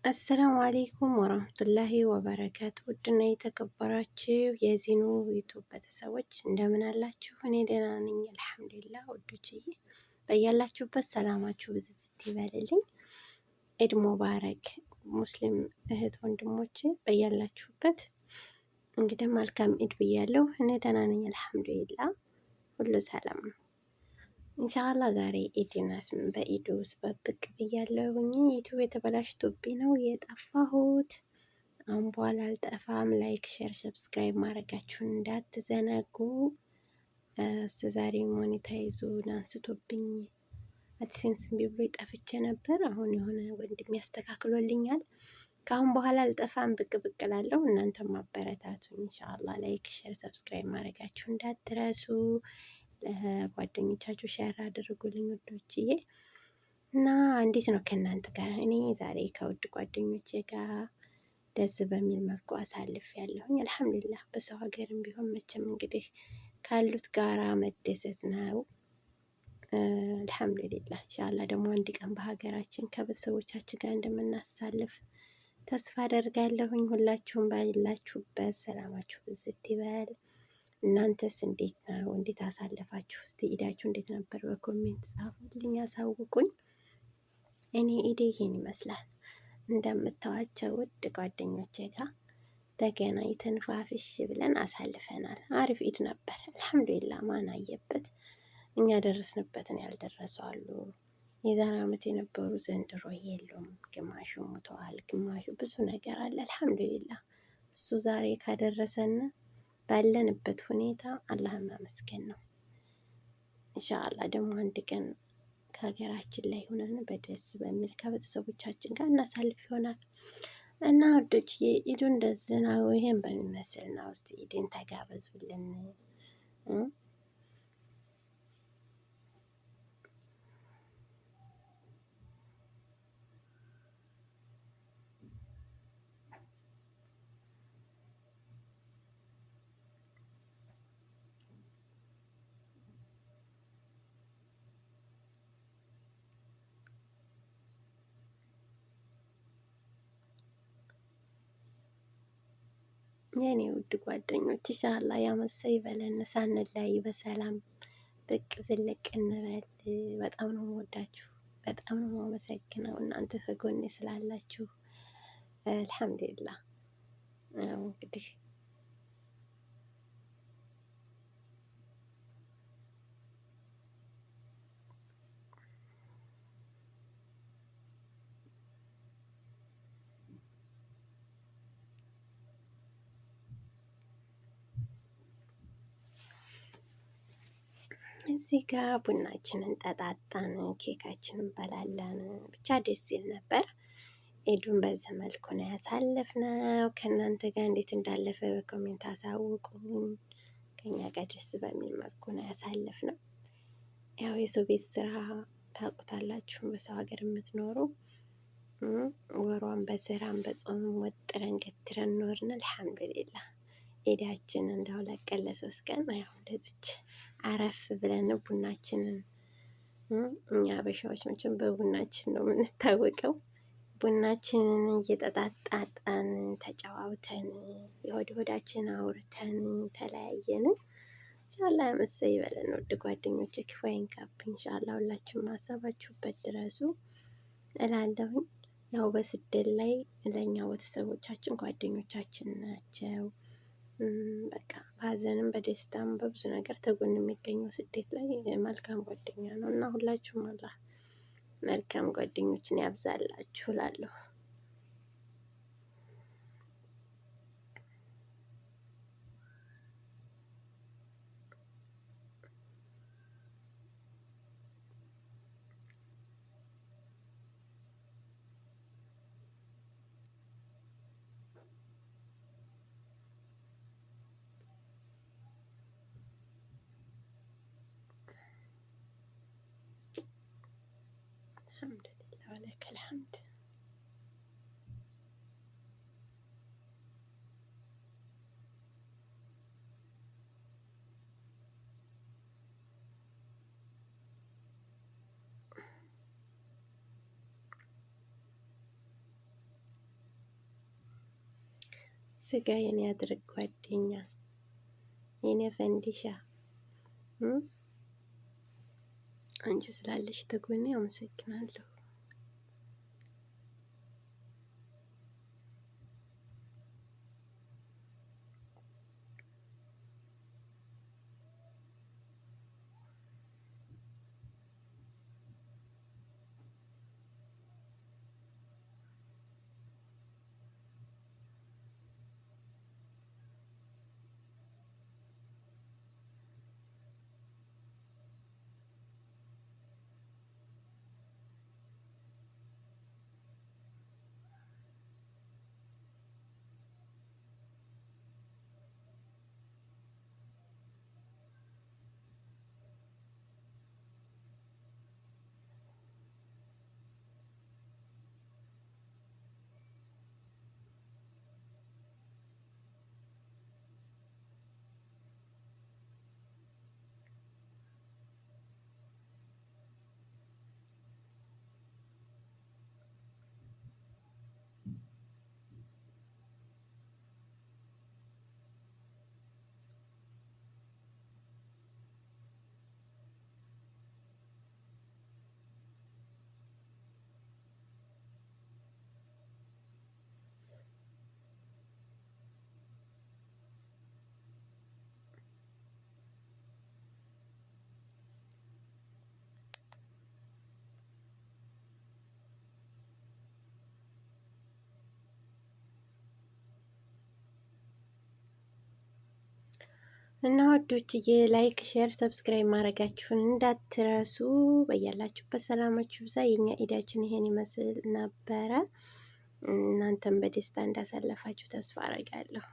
السلام عليكم ورحمة الله وبركاته። ውድና የተከበራችሁ የዚኑ ዩቱብ ቤተሰቦች እንደምን አላችሁ? እኔ ደህና ነኝ الحمد لله። ውዶችዬ በያላችሁበት ሰላማችሁ ብዝዝት ይበልልኝ። ኢድ ሙባረክ ሙስሊም እህት ወንድሞች በያላችሁበት እንግዲህ መልካም ኢድ ብያለሁ። እኔ ደህና ነኝ الحمد لله፣ ሁሉ ሰላም ነው። إن شاء الله ዛሬ ኢድን በኢዱ ስበብ ብቅ ብያለሁኝ። ዩቱብ የተበላሽቶብኝ ነው የጠፋሁት። አሁን በኋላ አልጠፋም። Like፣ share፣ subscribe ማድረጋችሁን እንዳትዘነጉ። እስከ ዛሬ monetize ኡን አንስቶብኝ AdSense እምቢ ብሎ ጠፍቼ ነበር። አሁን የሆነ ወንድም ያስተካክሎልኛል። ከአሁን በኋላ አልጠፋም፣ ብቅ ብቅ እላለሁ። እናንተም አበረታቱኝ إن شاء الله። Like፣ share፣ subscribe ማድረጋችሁ እንዳትረሱ። ለጓደኞቻችሁ share አድርጉልኝ ውዶችዬ። እና እንዴት ነው ከእናንተ ጋር? እኔ ዛሬ ከውድ ጓደኞቼ ጋር ደስ በሚል መልኩ አሳልፍ ያለሁኝ الحمد لله። በሰው ሀገርም ቢሆን መቼም እንግዲህ ካሉት ጋራ መደሰት ነው። الحمد لله። إن شاء الله ደግሞ አንድ ቀን በሀገራችን ከቤተሰቦቻችን ጋር እንደምናሳልፍ ተስፋ አደርጋለሁኝ። ሁላችሁም ባላችሁበት ሰላማችሁ ብዝት ይበል። እናንተስ እንዴት ነው? እንዴት አሳለፋችሁ? እስቲ ኢዳችሁ እንዴት ነበር? በ comment ጻፉልኝ፣ አሳውቁኝ። እኔ ኢዴ ይሄን ይመስላል። እንደምታዋቸው ውድ ጓደኞቼ ጋር ተገናኝተን ፏፍሽ ብለን አሳልፈናል። አሪፍ ኢድ ነበር الحمد لله። ማን አየበት? እኛ ደረስንበትን ያልደረሱ አሉ። የዛሬ ዓመት የነበሩ ዘንድሮ የሉም። ግማሹ ሙተዋል፣ ግማሹ ብዙ ነገር አለ። الحمد لله እሱ ዛሬ ካደረሰን ባለንበት ሁኔታ አላህን ማመስገን ነው። إن شاء الله ደግሞ አንድ ቀን ከሀገራችን ላይ ሆነን በደስ በሚል ከቤተሰቦቻችን ጋር እናሳልፍ ይሆናል እና ውዶች ኢዱ እንደዚህ ነው። ይሄን በሚመስል ነው። እስቲ ኢድን ተጋበዙልን። የኔ ውድ ጓደኞች إن شاء الله ያመሰ ይበለን፣ ሳንለያይ በሰላም ብቅ ዝልቅ እንበል። በጣም ነው የምወዳችሁ፣ በጣም ነው የማመሰግነው እናንተ ከጎኔ ስላላችሁ الحمد لله። እንግዲህ እዚህ ጋር ቡናችንን ጠጣጣን፣ ኬካችንን በላለን። ብቻ ደስ ይል ነበር። ኢዱን በዚህ መልኩ ነው ያሳለፍነው። ከእናንተ ጋር እንዴት እንዳለፈ በ comment አሳውቁኝ። ከኛ ጋር ደስ በሚል መልኩ ነው ያሳለፍነው። ያው የሰው ቤት ስራ ታውቁታላችሁ፣ በሰው ሀገር የምትኖሩ ወሯን በስራም በጾምም ወጥረን ገትረን ኖርን። الحمد لله ኢዳችን እንደው ለቀን ለሶስት ቀን ያው እንደዚች አረፍ ብለን ቡናችንን፣ እኛ አበሻዎች መቼም በቡናችን ነው የምንታወቀው። ቡናችንን እየጠጣጣን ተጨዋውተን የሆድ ሆዳችን አውርተን ተለያየን። إن شاء الله ያመሰ ይበለን። ውድ ጓደኞቼ ክፉ አይንካብኝ። إن شاء الله ሁላችሁም ሀሳባችሁበት ድረሱ እላለሁኝ። ያው በስደት ላይ ለእኛ ቤተሰቦቻችን ጓደኞቻችን ናቸው። በቃ በሀዘንም በደስታም በብዙ ነገር ተጎን የሚገኘው ስደት ላይ መልካም ጓደኛ ነው እና ሁላችሁም አላህ መልካም ጓደኞችን ያብዛላችሁ እላለሁ። الحمد لله ولك الحمد። ስጋዬን ያድርግ ጓደኛ፣ የኔ ፈንዲሻ፣ አንቺ ስላለሽ ተጎኔ አመሰግናለሁ። እና ወዶችዬ like፣ share፣ subscribe ማድረጋችሁን እንዳትረሱ። በያላችሁበት ሰላማችሁ ብዛ። የኛ ኢዳችን ይሄን ይመስል ነበረ። እናንተም በደስታ እንዳሳለፋችሁ ተስፋ አረጋለሁ።